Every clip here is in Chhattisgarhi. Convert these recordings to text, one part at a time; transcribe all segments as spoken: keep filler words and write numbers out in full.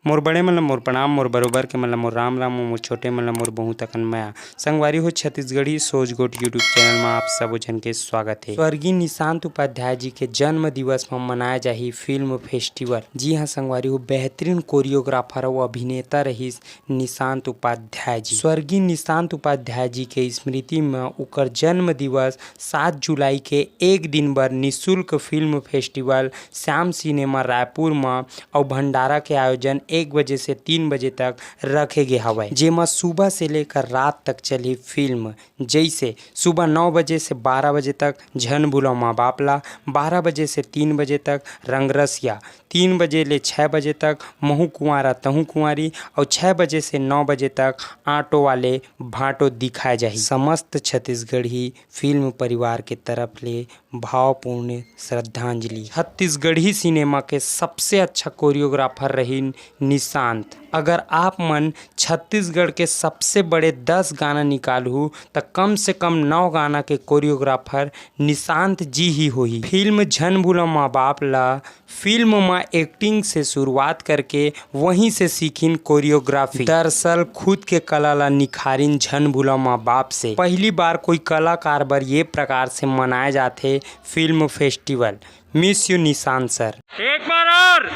मोर बड़े मन ल मोर प्रणाम, मोर बरोबर के मन ल मोर राम राम, मोर छोटे मन ल मोर बहुत अकन मया। संगवारी हो, छत्तीसगढ़ी सोच गोठ YouTube चैनल म आप सबो झन के स्वागत हे। स्वर्गीय निशांत उपाध्याय जी के जन्म दिवस म मनाए जाही फिल्म फेस्टिवल। जी हाँ संगवारी हो, बेहतरीन कोरियोग्राफर अउ अभिनेता रहिस निशांत उपाध्याय जी। स्वर्गीय निशांत उपाध्याय जी के स्मृति म उकर जन्म दिवस सात जुलाई के एक दिन बर निशुल्क फिल्म फेस्टिवल श्याम सिनेमा रायपुर म अउ भंडारा के आयोजन एक बजे से तीन बजे तक रखे गे हवय, जेमा सुबह से लेकर रात तक चलही फिल्म। जइसे सुबह नौ बजे से बारह बजे तक झन भूलव माँ बाप ला, बारह बजे से तीन बजे तक रंगरसिया, तीन बजे ले छः बजे तक महू कुंवारा तहू कुंवारी अउ छः बजे से नौ बजे तक आटो वाले भाटो दिखाए जाही। समस्त छत्तीसगढ़ी फिल्म परिवार के तरफ ले भावपूर्ण श्रद्धांजलि। छत्तीसगढ़ी सिनेमा के सबसे अच्छा कोरियोग्राफर रहिन निशांत। अगर आप मन छत्तीसगढ़ के सबसे बड़े दस गाना निकालहू, त कम से कम नौ गाना के कोरियोग्राफर निशांत जी ही होही। फिल्म झन भूलव माँ बाप ला फिल्म म एक्टिंग से शुरुआत करके वहीं से सीखिन कोरियोग्राफी। दरअसल खुद के कला ला निखारिन झन भूलव माँ बाप से। पहली बार कोई कलाकार बर ये प्रकार से मनाए जाथे film festival. Miss you Nishant sir. एक बार और।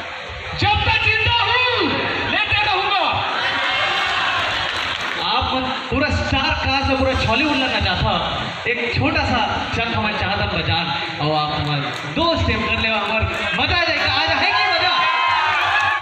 जब तक जिंदा हूँ, लेते रहूंगा। आप मन पूरा स्टार कास्ट अउ पूरा छॉलीवुड ला नचाथा। एक छोटा सा चक हमन चाहत हन बजान, अउ आप हमर दो स्टेप कर लेवा, हमर मजा आ जाएगा। आज है